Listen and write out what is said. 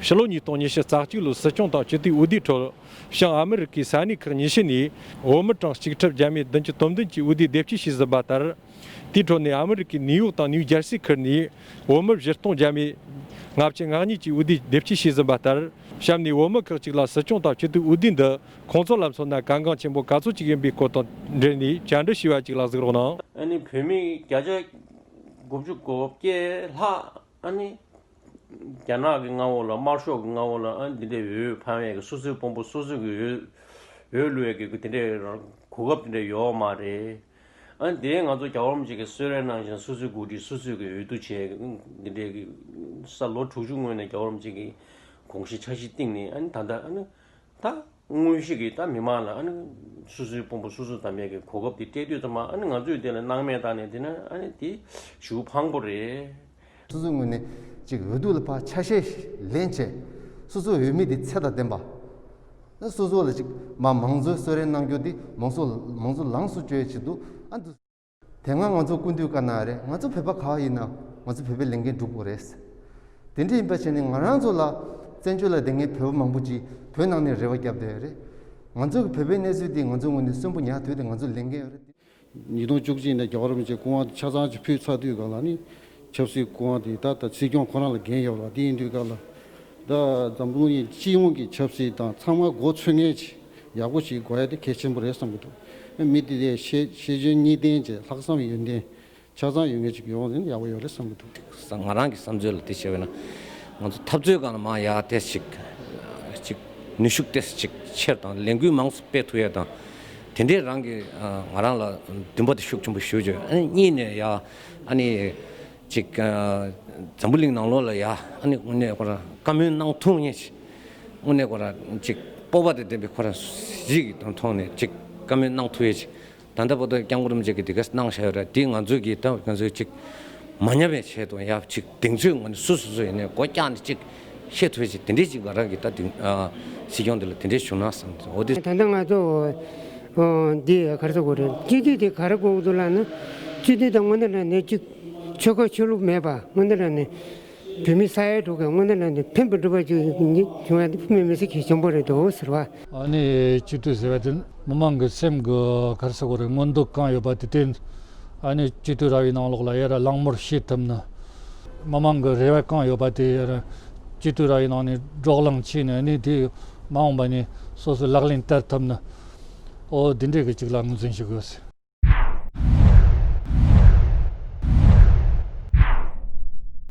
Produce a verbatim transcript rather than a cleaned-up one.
ཕྱི་ལོ་ཉིས་སྟོང་ཉི་ཤུ་རྩ་གཅིག་ལོའི་སྲིད་སྐྱོང་དང་སྤྱི་འཐུས་འོས་བསྡུའི་ཁྲོད། བྱང་ཨ་མི་རི་ཀའི་ས་གནས་ཁག་ཉི་ཤུ་ནས་བོད་མི་གྲངས་གཅིག་ཁྲི་བརྒྱ་མེད་བདུན་ཅུ་དོན་བདུན་གྱིས་འོས་བསྡུའི་ལྡེབས་སྐྱོར་བྱས་ཟིན་པ་ལྟར། དེའི་ཁྲོད་ནས་ཨ་མི་རི་ཀའི་ནིའུ་ཡོག་དང་ནིའུ་ཇར་སི་ཁུལ་ནས་བོད་མི་བཞི་སྟོང་བརྒྱ་མེད་ལྔ་བཅུ་ང་གཉིས་ཀྱིས་འོས་བསྡུའི་ལྡེབས་སྐྱོར་བྱས་ཟིན་པ་ལྟར། གཤམ་ནས་བོད་མི་ཁག་ཅིག་ལ་སྲིད་སྐྱོང་དང་སྤྱི་འཐུས་འོས་བསྡུ་འདི་ཁོང་ཚོ་ལ་མཚོན་ན་གལ་འགངས་ཆེན་པོ་ག་ཚོད་ཅིག་ཡིན་པའི་སྐོར་དང་འབྲེལ་ནས་བཅར་འདྲི་ཞུས་པ་ཅིག་ལ་གཟིགས་རོགས་གནང་། ཨ་ནི་བོད་མི་བརྒྱ་ཆ་དགུ་བཅུ་གོ་བརྒྱད་ལྷག་ཨ་ནི་རྒྱ་ནག་གི་མངའ་འོག་ལ་དམར་ཤོག་གི་མངའ་འོག་ལ་ཨ་ནི་འདི་འདྲའི་འོས་འཕང་ཡས་ཀྱི་སོ་སོའི་དཔོན་པོ་སོ་སོ་གི་འོས་འོས་བླུག་ཡས་ཀྱི་འདི་འདྲའི་གོ་སྐབས་འདི་འདྲ་ཡོད་མ་རེད། ཨ་ནི་དེ་ང་ཚོ་རྒྱལ་བ་རིན་པོ་ཆེ་གི་གསོལ་རས་གནང་བཞིན་སོ་སོའི་འགོ་ཁྲིད་སོ་སོས་ཀྱི་འོས་བསྡུ་བྱས་འདི་འདྲའི་གི་ས་ལོ་དྲུག་ཅུ་སྔོན་ནས་རྒྱལ་བ་རིན་པོ་ཆེ་གི་དགོངས་གཞི་འཆར་གཞི་བཏིང་ནས། ཨ་ནི་ད་ལྟ་ཨ་ནི་ད་དངོས་གཞི་གི་ད་མི་མང་ལ་ཨ་ནི་སོ་སོའི་དཔོན་པོ་སོ་སོ་དམ་པའི་གི་གོ་སྐབས་དེ་སྤྲད་དུས་ཙམ་པ། ཨ་ནི་ང་ཚོས་དེ་ལ་སྣང་མེད་བཏང་ནས་དེ་ན་ཨ་ནི་དེ་ཞེ་པོ་ཕངས་པོ་རེད། སོ་སོའི་ངོས་ནས་ཅིག་འོས་བསྡུ་ལ་ཕར་ཆ་ཤས་ལེན་བྱས། སོ་སོའི་འོས་མི་དེ་ཚད་དང་ལྡན་པ། ཨ་སོ་སོ་ལ་ཅིག་མ་མང་གཙོའི་གསོལ་རས་གནང་རྒྱུ་དེ་མང་གཙོ་མང་གཙོ་ལངས་སུ་སྤྱོད་ཡས་ཆེད་དུ། ཨ་འདུག་དེ་སྔ་ང་ཚོ་སྐུ་མདུན་བཀའ་གནང་རེད། ང་ཚོ་བོད་པ་ག་བ་ཡིན་ན་ང་ཚོ་བོད་པའི་ལས་འགན་སྒྲུབ་དགོས་རེད། དེ་འདྲ་ཡིན་པ་བྱས་ནས་ང་རང་ཚོ་ལ་བཙན་བྱོལ་ལ་བསྡད་མཁན་བོད་པ་མང་པོ་ཅིག་བོད་ནང་ནས་རེ་བ་བརྒྱབ་བསྡད་ཡོད་རེད། ང་ཚོ་གི་བོད་པའི་གནས་ཚུལ་འདི་ང་ཚོའི་ངོས་ནས་གསོན་པོ་ཉར་ཐུབ་དེ་ང་ཚོ་ལས་འགན་ཡོད་རེད། ཉིས་སྟོང་བཅུ་གཅིག་ནས་རྒྱལ་བ་རིན་པོ་ཆེ་སྐུ་དབང་ཆ་ཚང་ཅིག་ཕུལ་ཚར་དུས་སྒང་ལ་ནི་ཆབ་སྲིད་སྐུ་དབང་དེ་ད་ལྟ་སྲིད་སྐྱོང་ཁོ་རང་ལ་འགན་ཡོད་རེད་པ། དེ་ཡིན་དུས་སྒང་ལ་ད་འཛམ་བུ་གླིང་སྤྱི་ཡོངས་ཀྱི་ཆབ་སྲིད་དང་ཚང་མ་མགོ་ཚོས་མཁན་ཅིག་ཡག་པོ་ཞིག་དགོས་ཡ་དེ་གལ་ཆེན་པོ་རེད་བསམ་གྱི་འདུག་མི་དེ་དེ་ཤེས་ཤེས་འཇོན་གཉིས་ལྡན་གྱི་ལྷག་བསམ་ཡོན་ཏན་ཆ་ཚང་ཡོད་མཁན་ཅིག་ཡོང་ཟིན་ཡག་པོ་ཡོད་རེད་བསམ་གྱི་འདུག་ང་རང་གི་བསམ་ཚུལ་ལ་དེ་བཤད་པ་ཡིན་ན། ང་ཚོ་འཐབ་རྩོད་སྒང་ལ་མར་ཡར་ཏོག་ཙམ་ཅིག་ཅིག་ནུས་ཤུགས་ཏོག་ཙམ་ཅིག་ཆེར་དང་ལས་འགུལ་མང་ཙམ་སྤེལ་ཐུབ་ཡ་དང་། དེ་འདྲས་རང་གི་ང་རང་ལ་འདུན་པ་དེ་ཤུགས་ཆེན་པོ་ཞུ་བྱས། ཨ་ནི་གཉིས་ནས་ཡ་ཨ་ནི་ཅིག་འཛམ་བུ་གླིང་ནང་ལོགས་ལ་ཡ་ཨ་ནི་དངོས་གནས་ཁོ་རང་བཀའ་མོལ་གནང་ཐུབ་མཁན་ཅིག་དངོས་གནས་ཁོ་རང་ཅིག་སྤོབས་པ་དང་ལྡན་པའི་ཁོ་རང་གཞི་གི་དོན་ཐོག་ནས་ཅིག་བཀའ་མོལ་གནང་ཐུབ་ཡས་ཅིག་ད་ལྟ་བར་དུ་སྐྱབས་མགོན་རིན་པོ་ཆེ་གིས་དེ་ག་གནང་བཞག་ཡོད་རེད། དེ་ང་ཚོས་ཀྱིས་ད་ང་ཚོས་ཅིག་མ་ཉམས་པའི་ཆེད་དུ་ཡ་ཅིག་གདེང་ཚོད་ངོས་ནས་སོ་སོ་སོ་ཡིན་ནས་སྒོ་བཀྱག་ནས་ཅིག་བཤད་ཐུབ་ཅིག་དེ་འདྲས་ཅིག་ང་རང་གིས་ད་དེ་སྲིད་སྐྱོང་དེ་ལ་དེ་འདྲས་ཞུ་ན་བསམ་འོ་དེ། ད་ལྟ་ང་ཚོ་འདི་ག་རེ་ཟེར་དགོས་རེད། སྤྱི་འཐུས་དེ་ག་རེ་དགོས་འདུག་ལབ་ན། སྤྱི་འཐུས་དང་དངོས་གནས་དྲང་གནས་ཅིག་ཆོལ་ཁ་ཆོས་ལུགས་མེད་པ་དངོས་གནས་དྲང་གནས། བོད་མི་ས་ཡ་དྲུག་གི་དངོས་གནས་དྲང་གནས་ཕན་པ་སྒྲུབ་པ་ཅིག་བྱུང་ཡ་དེ་དཔེ་མི་སྲིད་གལ་ཆེན་པོ་རེད་འདུག་ཟེར་བ། ཨ་ནི་སྤྱི་འཐུས་ཟེར་བ་དེ་མི་མང་གི་སེམས་ཀྱི་ག་རེ་ཟེར་དགོས་རེད། མངོན་འདོད་གང་ཡོད་པ་དེ་དེ་ཨ་ནི་སྤྱི་འཐུས་ར་བའི་ནང་ལོགས་ལ་ཡར་གླེང་མོལ་བྱེད་ཐུབ་ན། མི་མང་གི་རེ་བ་གང་ཡོད་པ་དེ་ཡར་སྤྱི་འཐུས་ར་བའི་ནང་ནས་བགྲོ་གླེང་བྱས་ནས། ཨ་ནི་དེ་མ་འོངས་པ་ནས་སོ་སོས་ལག་ལེན་བསྟར་ཐུབ་ན། ཨོ་དེ་འདྲས་ཀྱི་ཅིག་ལ་ངོས་འཛིན་ཞུ་དགོས་ཟེར།